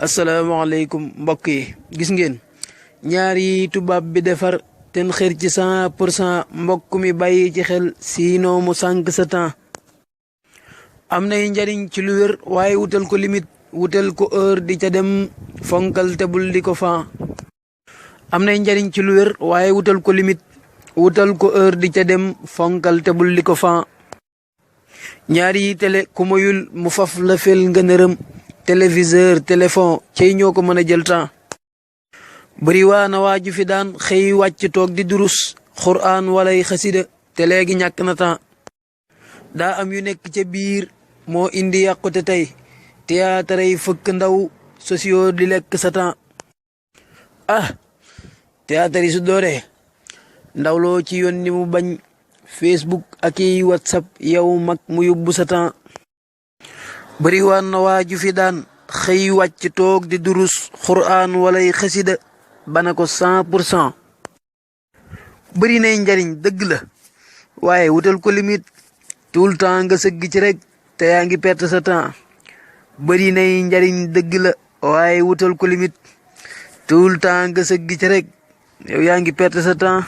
asalaamaaleykum mbokk yi gis ngeen ñaari tubaab bi defar ten xër ci 100% mbokk mi bàyyi ci xel sinon mu sànq sa temps. am nay njariñ ci lu wér waaye wutal ko limite wutal ko heure di ca dem fonkal te bul di ko fan. am nay njariñ ci lu wér waaye wutal ko limite wutal ko heure di ca dem fonkal te bul di ko fan. ñaari télé ku moyul mu faf la fel nga nërëm téléviseur téléphone cey ñoo ko mën a jël temps. bëri waa na waaju fi daan xëy wàcc toog di durus xuraan walay xasida te léegi ñàkk na temps. daa am yu nekk ca biir moo indi yàqute tey théâtre yi fëkk ndaw sociaux di lekk sa temps. théâtre yi su dooree ndaw loo ci yónni mu bañ Facebook ak i WhatsApp yow mag mu yóbbu sa temps. bëri waan na waaju fi daan xëy wàcc toog di durus xuraan walay xasida bana ko 100%. bëri nay njariñ dëgg la waaye wutal ko limite tout le temps nga sëgg ci rek te yaa ngi perte sa temps. bëri nay njariñ dëgg la waaye wutal ko limite tout le temps nga sëgg ci rek yow yaa ngi perte sa temps.